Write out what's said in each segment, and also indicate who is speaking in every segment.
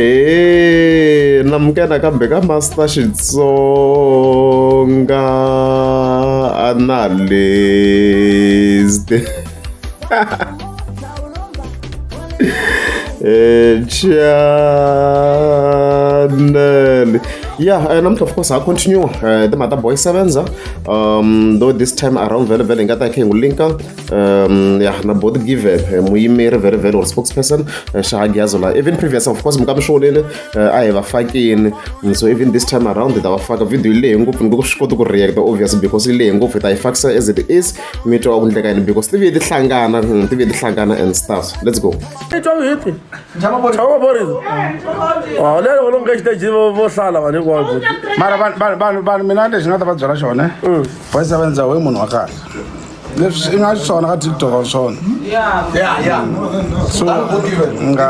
Speaker 1: Ahee namukela kambe ka Master Xitsonga Analyst channel yeah namuntlha of course ha continue timhaka ta boy sevenza though this time around vhele vhele hi nga ta khe hi n'wi linka yeah na body given muyimeri vhele vhele or spokesperson Shahagiyazo la even previous of course mi swi vonile a hi va fakini so even this time around hi ta va faka video yi lehe ngopfu ni nge swi koti ku react obvious because yi lehe ngopfu hi ta yi fakisa as it is mi twa ku ndleka yini because ti vuye ti hlangana ti vuye ti hlangana and stuff let's go
Speaker 2: Chava Boris. Ah, lero lo nge xiteji vo hlala vanhu hinkwavo.
Speaker 3: Mara vanhu vanhu vanhu mina lexi nga ta va byela xona. Boy Sevenza we munhu wa kahle. Leswi i nga xiswona ka TikTok a swona. So nga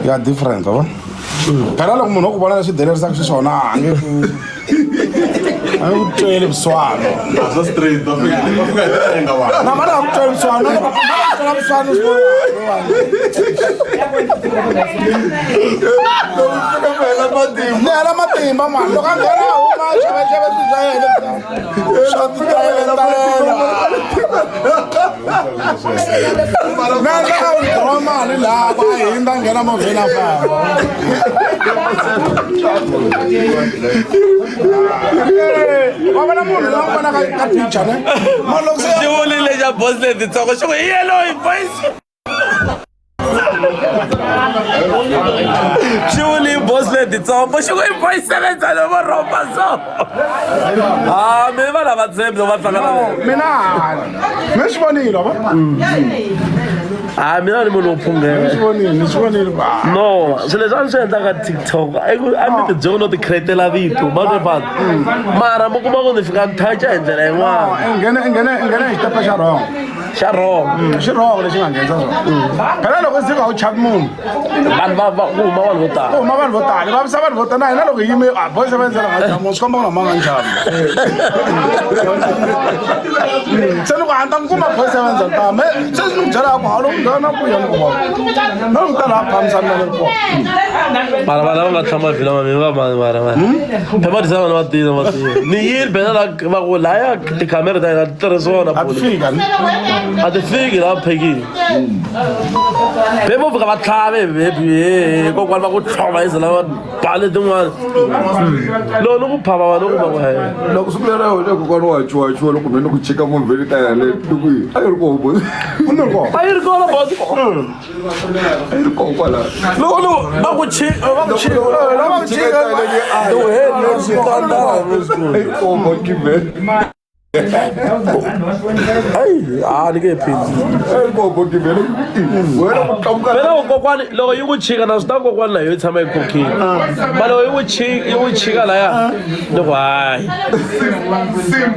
Speaker 3: ya different wa. Phela loko munhu o ku vona leswi delerisaka xiswona a nge ku a nge ku tweli vusiwana. Na mara a ku tweli vusiwana loko a twela vusiwana swi vona. Ni hela matimba mani loko a nghena a huma a xavaxava swilo swa yena swa titayela na ndla ka withdraw mali laha ku a hindza nghena movheni a famba wa vona munhu la n'wi vonaka ka picture ne munhu loko se
Speaker 2: Xi vulile xa boss leti tsongo xi ku hi yellow boys. Xi vuli boss leti tsongo xi ku i boys sevenza loko rhomba so. Ah, mi va lava tshembi loko va hlangana.
Speaker 3: Mina ni swi vonile wa
Speaker 2: Ah, mina ni munhu wo phungela.
Speaker 3: Ni swi vonile, ni swi vonile va.
Speaker 2: No, swilo leswi a ni swi endlaka TikTok, i ku a ni ti byela no ti create-ela vito, ma twa fana. Mara mi kuma ku ni fika ni touch hi ndlela yin'wana.
Speaker 3: Nghene nghene nghene hi xitepe xa wrong.
Speaker 2: Xa wrong.
Speaker 3: Xi wrong lexi nga nghenisa swona. Phela loko u zika u chavi munhu.
Speaker 2: Vanhu va va ku huma vanhu vo tala.
Speaker 3: Ku huma vanhu vo tala, vavisa vanhu vo tala na hina loko hi yime a boys va endzela nga chavi swi komba ku na manga nchavi. Se ni ku a ni ta n'wi kuma boys va endzela ta me se ni ku byela ku ha loko nghena ku ya ni ku vona. Na ku ta laha phamisa mina ni ri kona.
Speaker 2: Mara vanhu lava nga tshama vhila mami va mani mara mara. Phela va tisa vanhu va tiva va tiva. Ni yini phela la va ku laya tikhamera ta hina ti tirhisiwa na
Speaker 3: A ti fika ni.
Speaker 2: A ti fiki laha phekini. Be vo fika va tlhave bebi kokwani va ku tlhova ize lava ba letin'wana. Loko ni ku phava vanhu ku va ku he.
Speaker 4: Loko siku lero le kokwana wa chuwachuwa loko mina ni ku chika movheni ta yale ni ku a yi ri koho boss.
Speaker 3: U ni ri kona.
Speaker 2: A yi ri kona boss.
Speaker 4: A yi ri koho kwala.
Speaker 2: Loko loko va ku chi va ku chi
Speaker 3: Va ku chika
Speaker 4: A yi ri koho boss given.
Speaker 2: Ayi a ni nge phindi.
Speaker 4: A yi ri koho boss given. Wena ku tlakuka.
Speaker 2: Phela kokwani loko yi ku chika na swi ta kokwani na yo yi tshama yi khokhile. Ma loko yi ku chika yi ku chika laya ni ku hayi.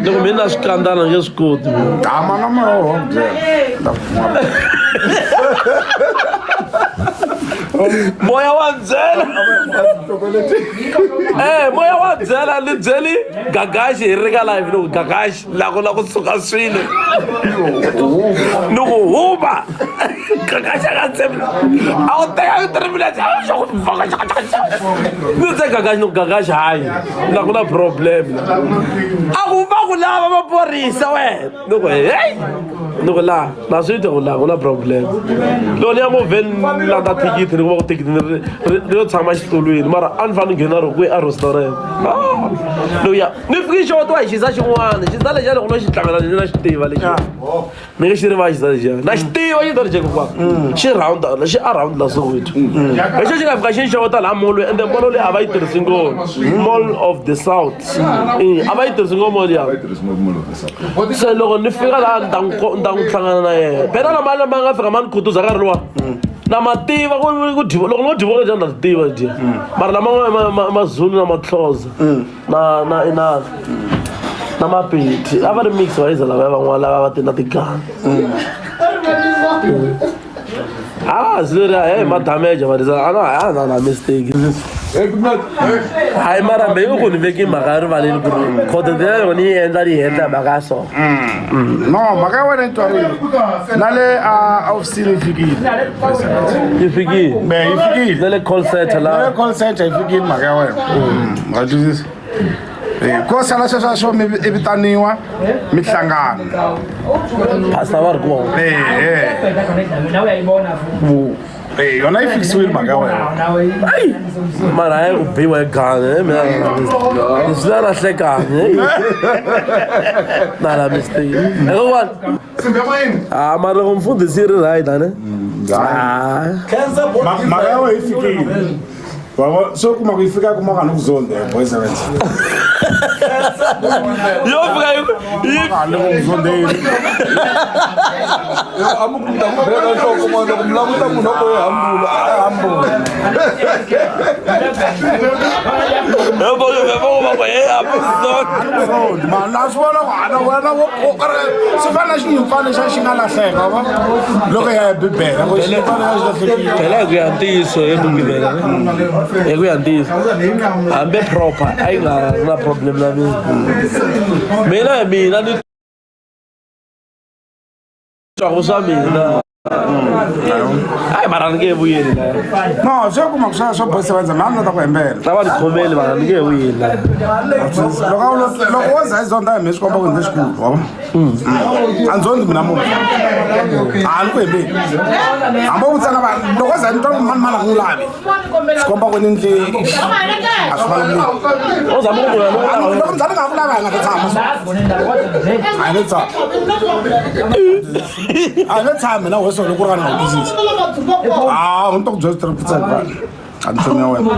Speaker 2: Ni ku mina na swikandana ni nge swi koti.
Speaker 3: Dama na muroho byela.
Speaker 2: Moya wa byela. Eh moya wa byela ni byeli Gagashi hi ri ka live ni ku Gagashi la ku la ku suka swilo. Ni ku huma. Gagashi a nga tshembi. A wu teka 3 minutes. Ni tse Gagashi ni ku Gagashi hayi la ku na problem. A ku va ku lava maphorisa wena. Ni ku hey. Ni ku la na swi twa ku la ku na problem. Loko ni ya movheni ni landza thikithi ni kuma ku thikithi ni ri ri yo tshama xitulwini mara a ni fanele ni nghena ro kwihi a restaurant. Ah! Loko ya ni fiki xotiwa hi xisa xin'wana xisa lexiya loko no xi tlangela ni na xi tiva lexi. Ni nge xi rivali xisa lexiya. Na xi tiva xisa lexiya kokwana. Xi round xi around la Soweto. Hi xo xi nga fika xi ni xeweta laha mall ende mall leyi a va yi tirhisi ngopfu. Mall of the South. A va yi tirhisi ngopfu mall ya. Se loko ni fika laha ni ta n'wi ni ta n'wi hlangana na yena. Phela na mali lama nga fika ma ni khutuza nkarhi luwa. Na ma tiva ku ku dyiwa loko no dyiwa dya na swi tiva dya. Mara lama ma Mazulu na Maxhosa na na inana na Mapedi a va ri mix va yiza lavaya van'wana lava va ti na tigana. Ah, zwi ri he ma damage va a na a na na mistake. Hayi mara me ku ni veki mhaka ya rivaleni ku ri content ya yona yi endla ni yi endla mhaka ya so.
Speaker 3: No, mhaka ya wena yi twarile. Na le a ofisini yi fikile.
Speaker 2: Yi fikile.
Speaker 3: Me yi fikile.
Speaker 2: Na le call center
Speaker 3: Na le
Speaker 2: la.
Speaker 3: call center yi fikile mhaka ya wena. Wa twisisa? Ko sala sweswo swo mi i vitaniwa mi hlangana.
Speaker 2: Pastor va ri kona.
Speaker 3: Eh, yona yi fikisiwile mhaka ya wena.
Speaker 2: Ai! Mara hayi ku biwa hi gani, mina leswi na lahlekani. Na la mistake. Hikuva ah mara loko mfundhisi yi ri right ane. Ah.
Speaker 3: Mhaka ya wena yi fikile. Wa so kuma ku yi fika kuma ka ni ku zonde boys events.
Speaker 2: Yo fika yi
Speaker 3: Ka ni ku zondeni.
Speaker 4: A mi ku ta ku bela nhloko mani loko mi languta munhu wa koho hambula a hambula.
Speaker 3: Zondi mani na swi vona ku ana wena wo swi fana na xinyimpfana xa xi nga lahleka wa loko ya hi bibele ku xinyimpfana xa xi lahlekile.
Speaker 2: Phela hi ku ya ntiyiso hi mugqivela hi ku ya ntiyiso hambi proper a yi nga ri na problem na mina mina hi mina ni twaku swa mina hayi mara ni nge vuyeli la.
Speaker 3: No, swi kuma ku swa swa boys events mina a ni ta ku hembela.
Speaker 2: Ta va ni khomeli mara ni nge vuyeli la.
Speaker 3: Loko a loko wo za hi zonda hi mina swi komba ku ndzi xikulu wa vona. A ndzi zondi mina munhu. A ni ku hembeli. Hambi wo vutisa na vanhu loko wo za ni twa ku mani mani a n'wi lavi swi komba ku ni ndle a swi vulavuleki.
Speaker 2: U zama ku vula
Speaker 3: Loko mzali nga ku lava hi nga ta tshama so. A hi nge tshami. A hi nge tshami na wehe loko ku ri ka ni nga ku twisisi. Ah, u ni ta ku byela straight vanhu. A ni chomi ya wena.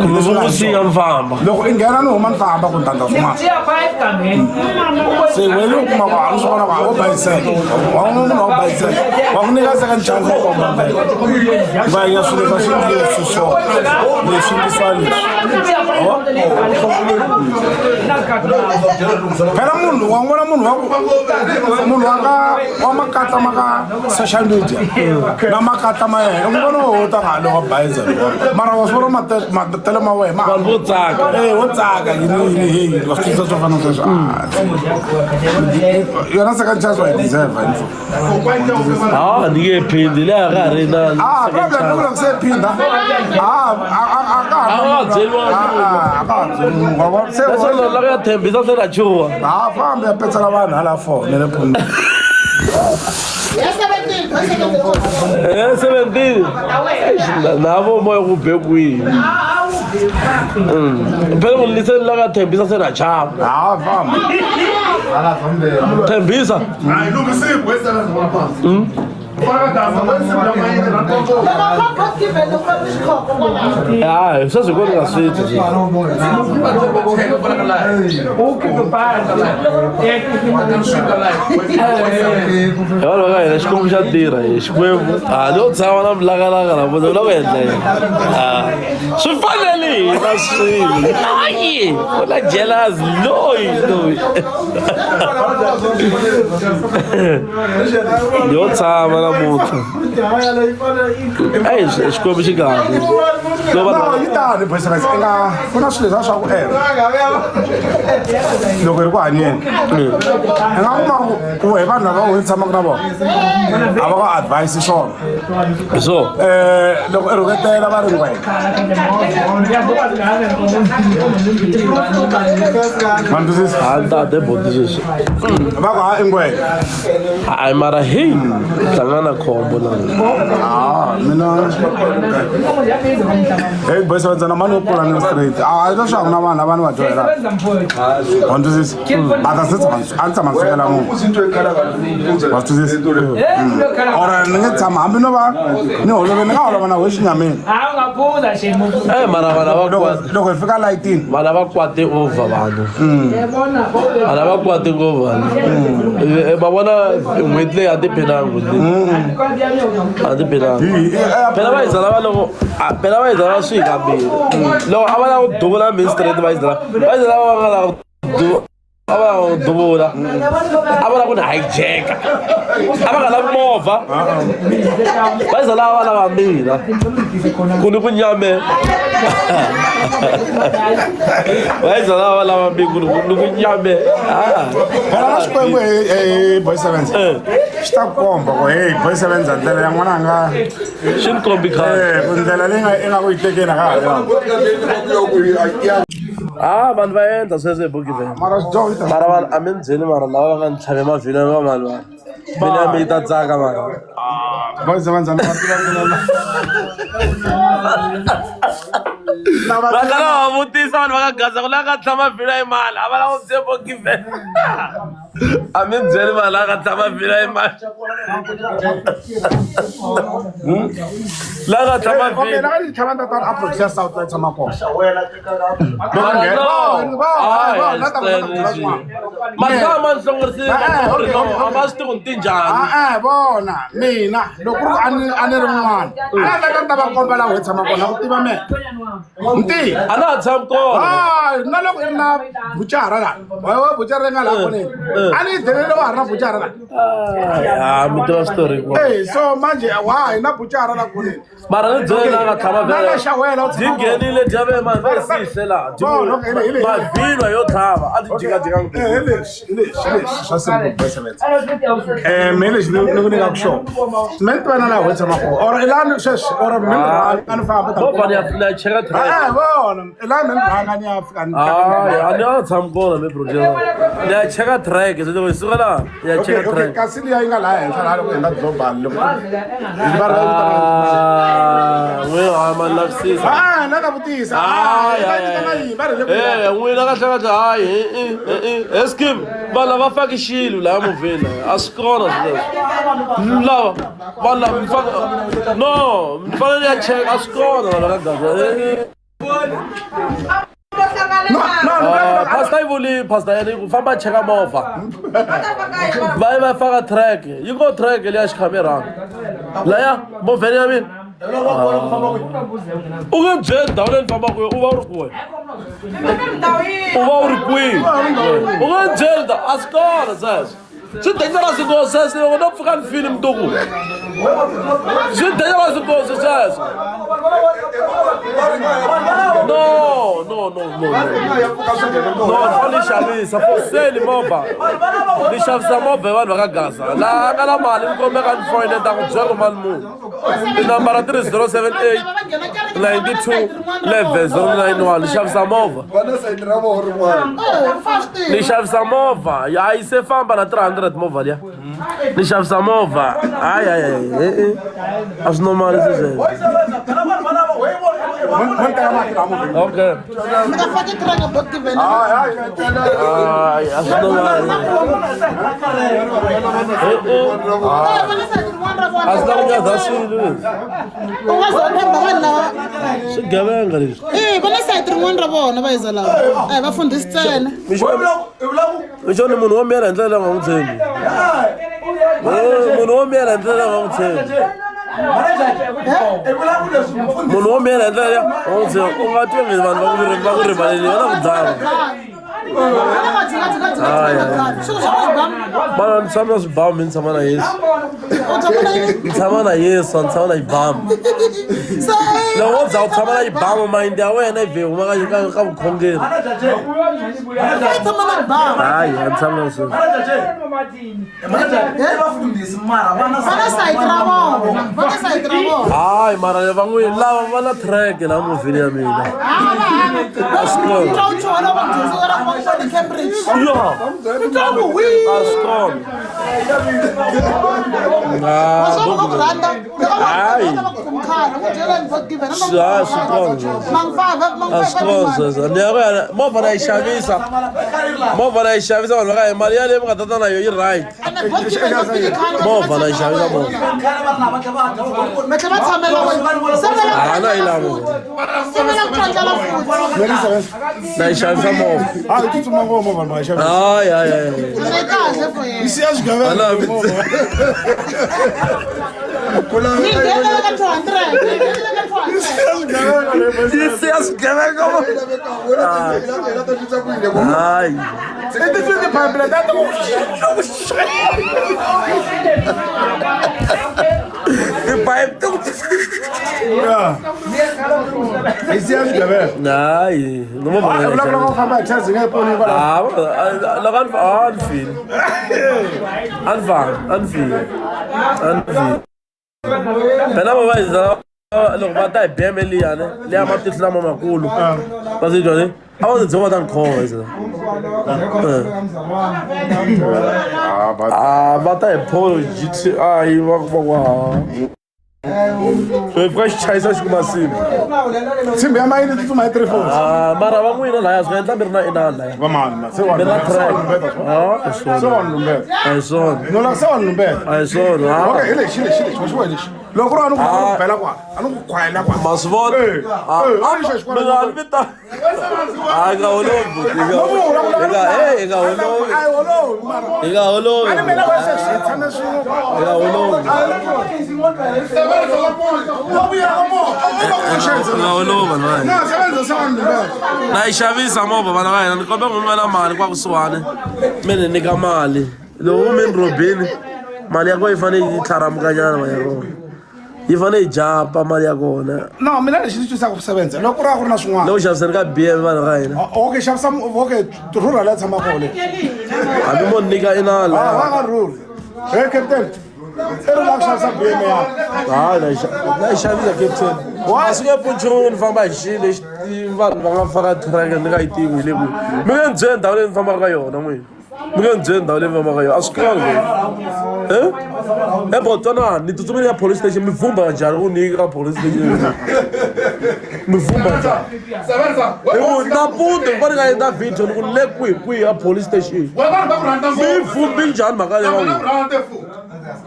Speaker 2: Kumbe u n'wi siya mi famba.
Speaker 3: Loko i nghena ni huma ni famba ku ni ta ndla swin'wana. Se wena u kuma ku a ni swi vona ku a wo bayiseka. Wa n'wi munhu wa ku bayiseka. Wa ku nyika second chance wa komba ndlela. Va ya swilo leswi a swi endliwe swiswona. Leswi endlisiwa leswi. Phela munhu wa n'wana munhu wa ku munhu wa ka wa makatla ma ka social media na makatla ma yena u vona wo ta nga wa bayiza mara wa swi vona matele ma wena
Speaker 2: Vanhu vo tsaka.
Speaker 3: Eh, wo tsaka yini yini hey wa swi twisisa swo fana na sweswo. Ah, yona second chance wa yi deserve info.
Speaker 2: Ah ni nge phindi leyi a ka ha ri na
Speaker 3: Ah, problem loko loko se phinda ah a ka
Speaker 2: A nga byeriwa
Speaker 3: a ka ha byeriwi wa vona se
Speaker 2: Leswi loko ya thembisa se ra chuha.
Speaker 3: ha fambi ya petsela vanhu hala fo ne le phuni.
Speaker 2: Eh 17. Na vo moya ku be kwihi. Phela munhu lise la ka thembisa se ra chava.
Speaker 3: Ha fambi.
Speaker 2: Thembisa. Ya, sweswi ko ni nga swi twi. Hi vanhu va ka hina Xikwembu xa tirha hi Xikwembu. A no tshama na milakalaka na vona u la ku endla yini? Ah, swi fanele hina swilo. Hayi, u na jealous loyi loyi. Yo tshama namuntlha. Eyi Xikwembu xi kahle. Loko vanhu
Speaker 3: No, yi tani boys guys i nga ku na swilo leswiya swa ku endla loko hi ri ku hanyeni i nga kuma ku wehe vanhu lava u tshamaka na vona a va ku advise swona
Speaker 2: hi swona.
Speaker 3: Loko i rhuketela va ri ngwenya ma ni twisisa
Speaker 2: A ni ta te boti sweswi.
Speaker 3: Va ku ha i ngwenya.
Speaker 2: Hayi mara hey hlangana na khombo la.
Speaker 3: Ah, mina hey boys va ntsena mani wo pfula ni straight a leswaku na vanhu lava ni va dyohelaka wa ni twisisa a ta se tshama a ni tshama ni sukela munhu wa swi twisisa or ni nge tshama hambi no va ni holove ni nga holova na wehe xinyameni.
Speaker 2: Eh mara vana va kwata.
Speaker 3: Loko hi fika layitini
Speaker 2: Vana va kwate over vanhu. Vana va kwate ngopfu vanhu. Va vona n'hweti leyi a ti phinanga n'hweti leyi. A ti phinanga. Phela va yi zala va loko phela va yi zala va swi hi kambirhi. Loko a va lava ku duvula main street va yi zala va yi zala va nga lava ku. A va lava ku duvula a va lava ku ni hijacka a va nga lavi movha va za lava va lava mina ku ni ku nyame va za lava va lava mina ku ni ku nyame.
Speaker 3: Phela na Xikwembu hi boy sevenza xi ta ku komba ku hey boy sevenza ndlela ya n'wananga.
Speaker 2: Xi ni kombi khale.
Speaker 3: Ku ndlela leyi nga i nga ku yi tekeni a ka ha ri yona.
Speaker 2: Ah, vanhu va endla sweswo hi bokiveni.
Speaker 3: Mara swidyoho yi ta
Speaker 2: Mara vanhu a mi ni byeli mara lava va nga ni tlhave mavhilo va mali vanhu. Mina ya mi yi ta tsaka mara.
Speaker 3: Boy sevenza ni va tiva mina na na va
Speaker 2: Va kala va vutisa vanhu va ka Gaza ku la nga tlha mavhilo i mali a va lava ku byela bokiveni. A mi byeli vanhu la nga tlha mavhilo i mali. La nga tlha
Speaker 3: Okay,
Speaker 2: mavhilo.
Speaker 3: na ka titlhava ta tala Protea South la yi tshama kona.
Speaker 2: Mara ma ni hlongorisile a va swi tivi ku ni ti njhani.
Speaker 3: E-e vona mina loko ku ri ku a ni ri n'wana a ni ta ni ta va komba laha hi tshama kona ku tiva mehe ntiyi.
Speaker 2: A na ha tshami kona.
Speaker 3: Hayi na loko i ri na buchara laha wa buchara leyi nga laha koneni a ni yi delele wa ha ri na buchara laha.
Speaker 2: Ah, mi tiva switori hinkwaswo.
Speaker 3: Eh, so manje wa hi na buchara laha koneni.
Speaker 2: Mara ni byele la nga tlhava
Speaker 3: Na la xa wena u
Speaker 2: byi
Speaker 3: tshama kona.
Speaker 2: nghenile dya ve mani va sihle laha byi
Speaker 3: Vona, okay, hi le-
Speaker 2: mavhilwa yo tlhava a ti jikajika.
Speaker 3: Eh, hi lexi hi lexi hi lexi swa simple boy sevenza. Me hi lexi ni ku nyikaka xona. Me ni tiva na laha ho tshama kona or i laha ni sweswi or me ni rhanga ni famba ta
Speaker 2: Movha ni ya ni ya cheka track.
Speaker 3: Eh, vona i laha me ni rhanga ni ya fika ni
Speaker 2: Hayi a ni a tshami kona mi project ni ya cheka track se loko hi suka laha ni ya
Speaker 3: Okay,
Speaker 2: cheka
Speaker 3: okay,
Speaker 2: track.
Speaker 3: kasi liya yi nga laha henhla laha loko hi nga global loko va ri
Speaker 2: Ah, n'wina hayi ma ni lavisisa.
Speaker 3: Ah, na ta vutisa. Ah, va vitana yini? Va ri le ku
Speaker 2: Eh, n'wina kahle kahle hayi he skim vanhu lava faki xilo laha movheni a swi kona swilo leswi lava vanhu lava mi faka no mi fanele ni ya cheka a swi kona vanhu va ka Gaza.
Speaker 3: No, no, no.
Speaker 2: Ah, pastor yi vuli pastor yena yi ku famba cheka movha va yi va faka track yi ko track leya xikhamerana laya movheni ya mina u nge byeli ndhawu leyi ni fambaka kuyona u va u ri kwihi u va u ri kwihi u nge byeli ndhawu a swi kona sweswo swi dangerous ngopfu sweswo loko no pfuka ni file mundzuku swi dangerous ngopfu sweswo. No no no no no no ni fanele ni xavisa for sale movha ni xavisa movha hi vanhu va ka Gaza laha nga na mali ni kombeka ni foyineta ku byela ku mali muni tinambara ti ri 078 92 11 091 ni xavisa movha.
Speaker 4: Va na sayiti ra vona rin'wana.
Speaker 2: Ni xavisa movha ya yi se famba na 300 movha liya ni xavisa movha hayi hayi hayi eh, eh. A swi normali sweswo.
Speaker 3: Mo teka mati laha movheni.
Speaker 2: Okay.
Speaker 5: Mi nga faki track bot given.
Speaker 3: Hayi, hayi.
Speaker 2: Hayi a swi normali. Eh, eh. A swi na ku nyadza swilo leswi.
Speaker 5: U nga za u tshemba vanhu lava.
Speaker 2: Swigevenga leswi.
Speaker 5: Eh, va na sayiti rin'wana ra vona va yiza lava. A hi vafundhisi ntsena.
Speaker 2: Mixo ni munhu wo miyela hi ndlela leyi nga n'wi tshembi. Eh, munhu wo miyela hi ndlela leyi nga n'wi tshembi munhu wo miyela hi ndlela leyi nga n'wi tshembi u nga twi nge vanhu va ku rivaleli va na ku dlaya. Mana ni tshama na swibamu mi ni tshama na Yesu. Ni tshama na Yesu a ni tshama na xibamu. Loko wo za u tshama na xibamu mind ya wena yi vhe huma ka vukhongeri. Hayi a ni tshami na sweswo. Hayi mara va n'wi lava va na track laha movheni ya mina. A swi kona. Ya. A swi kona. Ah, Hayi. Swi kona sweswo. A swi kona sweswo. Ni ya ku ya movha na yi xavisa. Movha na yi xavisa vanhu va ka hi mali yaleyo mi nga tata na yo yi right. Movha na yi xavisa movha. Ah, na yi lava movha. Na yi xavisa movha.
Speaker 3: Hayi tsutsuma ngopfu movha ma yi xavisa.
Speaker 2: Hayi hayi hayi.
Speaker 3: Yi siya swigevenga.
Speaker 2: Ala mi
Speaker 5: Ni nghenela ka 200. Ni nghenela ka 200.
Speaker 2: Yi siya swigevenga. Hayi.
Speaker 3: I ti-pipe letiya ta ku
Speaker 2: Tipipe ti ku.
Speaker 3: Yi siya swigevenga.
Speaker 2: Hayi. No movha
Speaker 3: A vulavula ku famba hi taxi nge poni kwala.
Speaker 2: Ah, loko a ni fili. A ni fambi, a ni fili. A ni fili. Phela va va loko va ta hi BM liyani liya matihlo lama makulu va swi twa ni a va ndzi byela va ta ni khoma hi a va ta hi Polo GTI va ku va ku ha so hi fika xi chayisa xi kuma simbi
Speaker 3: Simbi ya mayini tsutsuma hi 3 4.
Speaker 2: Ah, mara va n'wina laya swi nga endla mi ri na inani laya
Speaker 3: Va mani la? Se wa
Speaker 2: mi ri na track. Ah, hi
Speaker 3: Se
Speaker 2: swona
Speaker 3: wa lumbeta.
Speaker 2: a hi swona
Speaker 3: No la se wa lumbeta.
Speaker 2: a hi swona.
Speaker 3: Okay, hi lexi lexi lexi xi lexi. Loko ku ri a ni ku bela kwala, a ni ku khwayela kwala.
Speaker 2: Ma swi vona?
Speaker 3: Eh,
Speaker 2: Ah,
Speaker 3: eh,
Speaker 2: ah,
Speaker 3: a ni xi
Speaker 2: mi nga ni vita a nga holovi buti hi nga eh hi nga holovi
Speaker 3: A hi holovi mara.
Speaker 2: hi nga holovi
Speaker 3: A ni mina wa sweswi hi tshame swin'we.
Speaker 2: hi nga holovi hi nga holovi vanhu va hina
Speaker 3: No, sebenza se wa lumbeta.
Speaker 2: Na yi xavisa movha vana va hina ni kombela ku mi va na mali kwa kusuhani mi ni nyika mali loko mi ni rhobini mali ya kona yi fanele yi tlharamukanyana mali ya kona yi fanele yi jumpa mali ya kona.
Speaker 3: No, mina lexi ni twisaka ku sebenza loko ku ri a ku ri na swin'wana.
Speaker 2: Loko xaviseni ka BM vanhu va hina.
Speaker 3: Okay, xavisa okay, rhurha la tshama kona le.
Speaker 2: Hambi mo ni nyika inani.
Speaker 3: Ah, wa nga rhurhi. Hey captain. I ri la ku xavisa BM ya.
Speaker 2: Hayi na yi xavisa captain. A swi nge pfuni nchumu ni famba hi xilo lexi vanhu va nga faka track ni nga yi tivi hi le kwihi. Mi nge ni byeli ndhawu leyi ni fambaka ka yona n'wina. Mi nge ni byeli ndhawu leyi ni fambaka ka yona a swi kali. Eh? E Botswana ni tsutsumile ya police station mi vhumba njhani ku ni ka police station. Mi vhumba njhani? Hi ku nampundzu va ni nga endla video ni ku le kwihi kwihi a police station. Mi vhumbi njhani mhaka leyi va n'wina?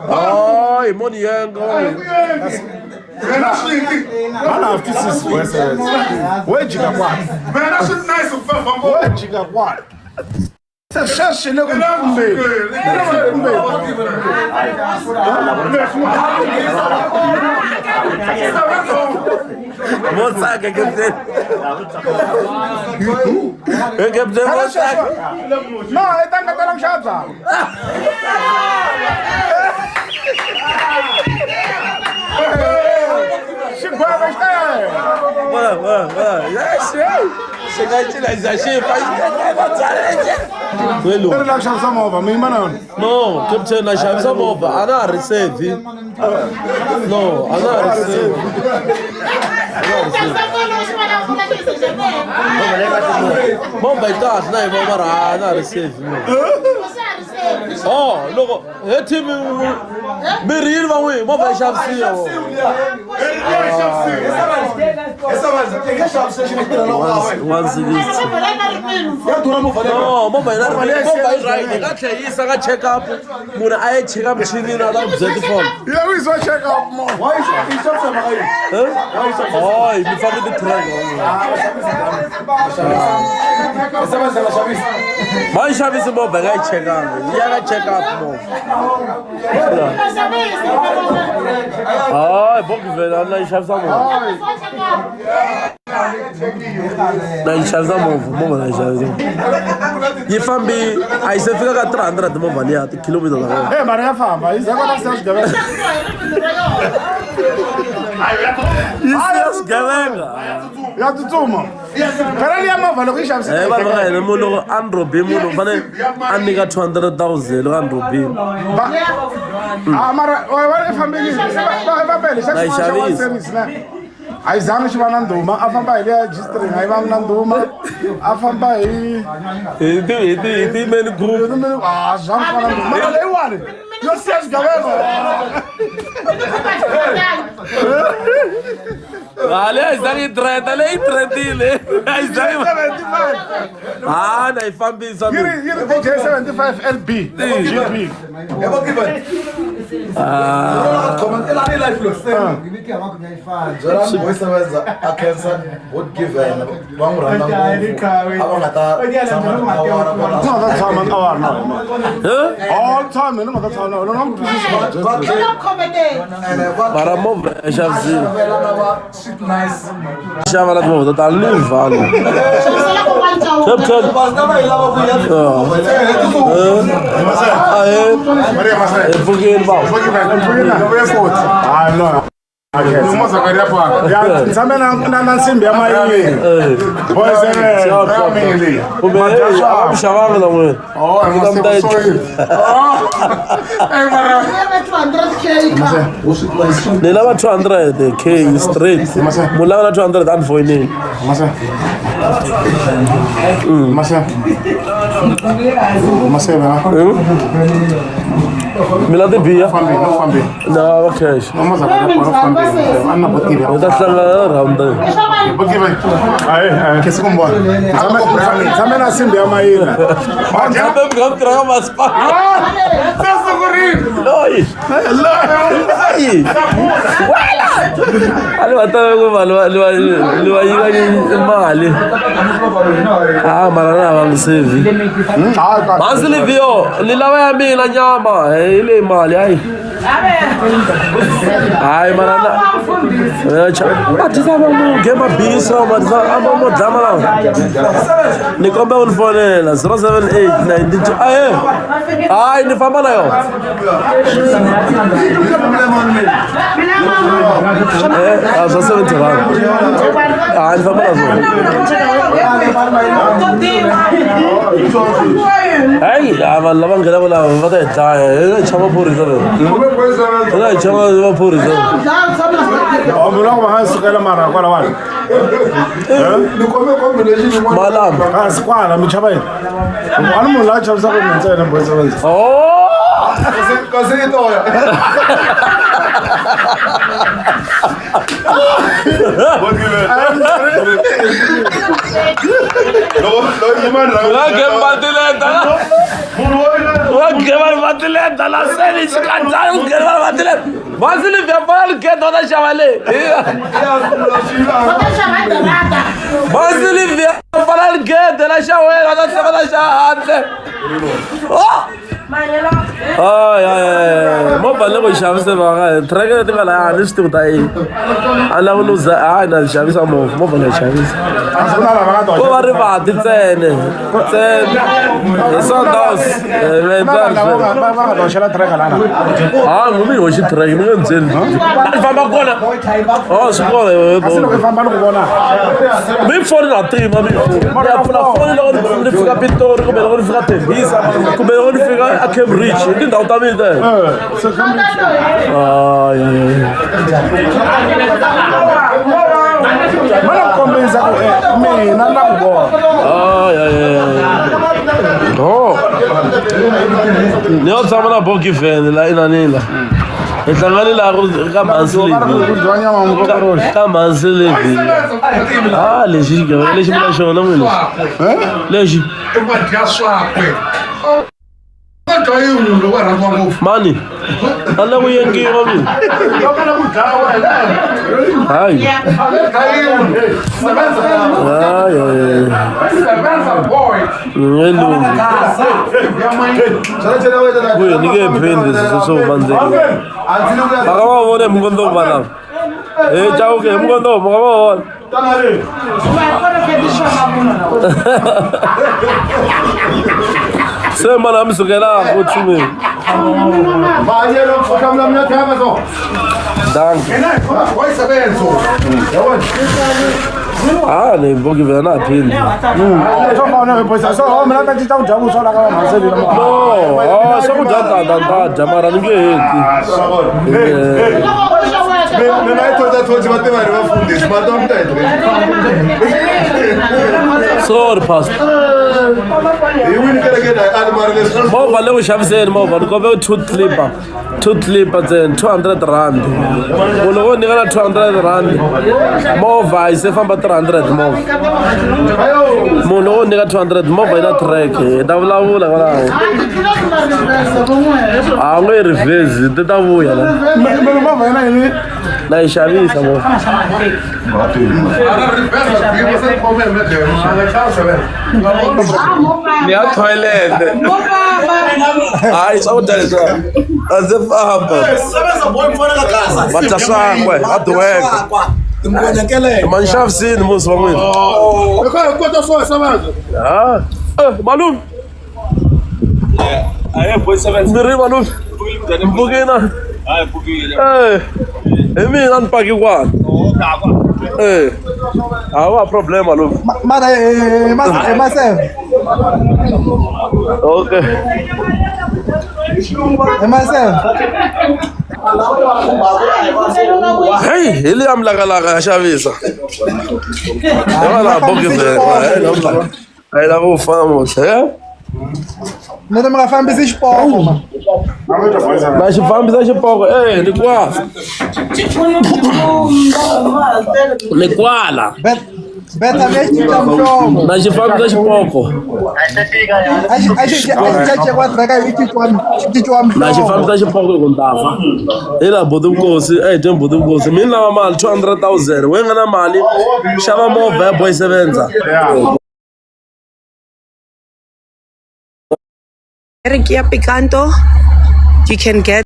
Speaker 2: Hayi mo ni yenga.
Speaker 3: Vana ha twisisi we sebenza. We jika kwala. We jika kwala. Se sweswi le ku kumbeni. Le ku kumbeni.
Speaker 2: Mo tsaka captain. Hey captain mo tsaka.
Speaker 3: No, i ta ngetela ku xava byalwa. Xigwevo xi ta ya hela.
Speaker 2: Voilà, voilà, voilà. Yes, yes. Xi nga cina xa xi fa xi nga byaleke. Hello.
Speaker 3: I ri la ku xavisa movha mi yima na yona.
Speaker 2: No, captain na xavisa movha a na ha ri save. No, a na ha ri save. Movha yi kahle na yi vona mara a na ha ri save. Oh, loko he team mi ri yini va n'wina movha yi xavisiwa. 160. No, movha yi na movha yi right. Hi nga tlhela yi yisa ka check up. Munhu a yi cheka michinini a ta ku byela tifoni.
Speaker 3: Yi la ku yisiwa check up movha.
Speaker 2: Hayi, mi fambi ti-track. Va yi xavisi movha yi nga yi chekanga. Yi ya ka check up movha. Hayi, bokuvela na yi xavisa movha. Na yi xavisa movha, movha na yi xavisa. Yi fambi a yi se fika ka 300 movha liya ti-kilometer ta kona.
Speaker 3: Eh, mara ya famba. Yi za kota ku siya swigevenga.
Speaker 2: Yi siya swigevenga.
Speaker 3: Ya tsutsuma. Phela liya movha loko yi xavisile.
Speaker 2: Eh, vanhu va ka hina munhu loko a ni rhobi munhu u fanele a nyika 200 000 loko a ni rhobile.
Speaker 3: Ah, mara wa i fambile. Va fambele xa
Speaker 2: Na yi
Speaker 3: xin'wana xa one
Speaker 2: xavisa.
Speaker 3: series na. A yi zangi xi va na ndhuma a famba hi liya G-string a yi vangi na ndhuma a famba hi
Speaker 2: Hi ti hi ti hi ti many group.
Speaker 3: Ah, swi zangi swi va na ndhuma mara leyiwani yo siya swigevenga.
Speaker 2: Ah, leyi a yi zangi yi trenda, leyi yi trendile. A yi zangi
Speaker 3: 75
Speaker 2: Ah, na yi fambisa
Speaker 3: yi ri yi ri DJ 75 LB GB.
Speaker 2: Ah.
Speaker 3: Nga ta tshama awara na wena. All time ni nga ta tshama na wena na ku twisisa.
Speaker 2: Mara movha ya xavisile. Xava na timovha to tala ni vhalo. Captain. Ahe. Hi pfukile bawo.
Speaker 3: Hayi no. Ya tshame na nsimbi ya mayini. Boys
Speaker 2: Kumbe a va xavanga na n'wina.
Speaker 3: Oh, I must say sorry.
Speaker 2: Ni lava 200 k straight. Mu lava na 200 a ni foyineli.
Speaker 3: Masa. Masa. Masa na.
Speaker 2: Mi la tibiya?
Speaker 3: Fambi, no fambi.
Speaker 2: Na va cash.
Speaker 3: No masa ka no fambi. Anna botibe.
Speaker 2: Hi ta hlangana round.
Speaker 3: Botibe. Ai, ai, ke sikumbona. Tshame na nsimbi ya mayini.
Speaker 2: Tshame mi nga mi tirhaka masipala. Loyi. Loyi. Wala. A ni va tava ku vanhu va ni va yiva mali. Ah, mara na va ngi sevi. Hansi Livio, ni lava ya mina nyama, hi leyi mali hayi. Hayi mara na va dyisa va mu game bisa va dyisa a va mo dlama lawa. Ni kombela u ni fonela 078 92 ahe. Hayi ni famba na yona. A swa 70 rand. Hayi ni famba na swona. Hayi a vanhu lava nghenaka lava va ta hi dlaya. Hi chava phorisa leri. Hi chava maphorisa.
Speaker 3: Vula ku va nga sukela mara kwalawani.
Speaker 2: Malamba.
Speaker 3: Kasi kwala mi chava yini? A ni munhu la chavisaka munhu ntsena boy sevenza.
Speaker 2: Oh!
Speaker 4: Kasi itoya.
Speaker 2: Wa la seni xikandzani ku nghena vatileta. Vasilivia pfala ligede va ta xava le. Vasilivia pfala ligede la xawela va ta va ta xava handle. Oh! Ay, ay, ay. Movha ni ku yi xavise va track leti nga laya ni swi tivi ta yini. A ni lava ku luza hayi na xavisa movha, movha na yi xavisa. Ko va rivati ntsena. Ntsena. Hi Sundowns.
Speaker 3: Va nga ta hoxela track lana.
Speaker 2: Ha, n'wi mi hoxi track mi nge ni byeli. La ni famba kona. Oh, swi kona.
Speaker 3: Kasi loko i famba ni ku vona.
Speaker 2: Mi foni na tima mi foni. Ni ya pfula foni loko ni fika Pitori kumbe loko ni fika Tembisa kumbe loko ni fika a Cambridge i tindhawu ta mina teto. Ay, ay, ay.
Speaker 3: Va na ku kombisa ku mina na ku vona.
Speaker 2: Ay, ay, ay. Oh. Ni yo tshama na Bogi Van la inanila. Hi hlangane laha ku ka Mhansi Levi. Ka Mhansi Levi. Ah, lexi xigevenga lexi mi na xona n'wina lexi. Lexi. Mani, a la ku yengiwa mina. Hayi. Hayi, hayi. Nge lunghi. Kuye ni nge phindi sweswo swo huma ndzeni. Va nga va vona hi mukondzovo vanhu lava. He Chauke hi mukondzovo va nga va vona. Se mana a mi sukela ku tshumeni. Dankie. Ah, ni voki vena na phindi.
Speaker 3: Swo fana na boys. So mina ta cinca ku dya vuswa la ka Mhansi Levi.
Speaker 2: No, ah, swakudya ta dya mara ni nge heti.
Speaker 4: Mina yi thotha thotsi va tiva ri vafundhisi va ta mi ta hi
Speaker 2: Sorry, pastor.
Speaker 4: Hi wini kerekeni a yi ali mara leswi
Speaker 2: Movha le ku xaviseni movha ni kombe two clipper. Two clipper ntsena 200 rand. Munhu wo nyika na 200 rand. Movha yi se famba 300 movha. Munhu wo nyika 200 movha yi na track. Hi ta vulavula kwalaho. A wu nge yi reverse ti ta vuya la.
Speaker 3: Movha yena yini?
Speaker 2: Na yi xavisa movha. Ni ya toilet. Hayi swakudya leswiwa a ndzi famba. Va dya swakwe va diweka. Manxavisini musi wa n'wina. Ah, eh, malume. Ni ri malume. Mpfukina. Eh, hi mina ni paki kwala. Eh, a wa problem malume.
Speaker 6: Mara maseve.
Speaker 2: Okay.
Speaker 6: Maseve.
Speaker 2: Hey, hi liya mlakalaka ya xavisa. Hi va laha bokisini. A yi lava ku fana muhle. Eh?
Speaker 6: Ni ri mi nga fambisi xipoko ma.
Speaker 2: Na xi fambisa xipoko eh ni kwala. Ni kwala.
Speaker 6: Beta mi ya cinca muhlovo.
Speaker 2: Na xi fambisa xipoko.
Speaker 6: A xi a xi a xi cace kwa track yi cinciwa cinciwa
Speaker 2: Na xi
Speaker 6: muhlovo.
Speaker 2: fambisa xipoko hi ku ni ta fa. Hi laha buti Nkosi, a hi dyeni buti Nkosi. Mi ni lava mali 200,000. We nga na mali xava movha ya boy sevenza.
Speaker 7: Re ke ya Picanto. You can get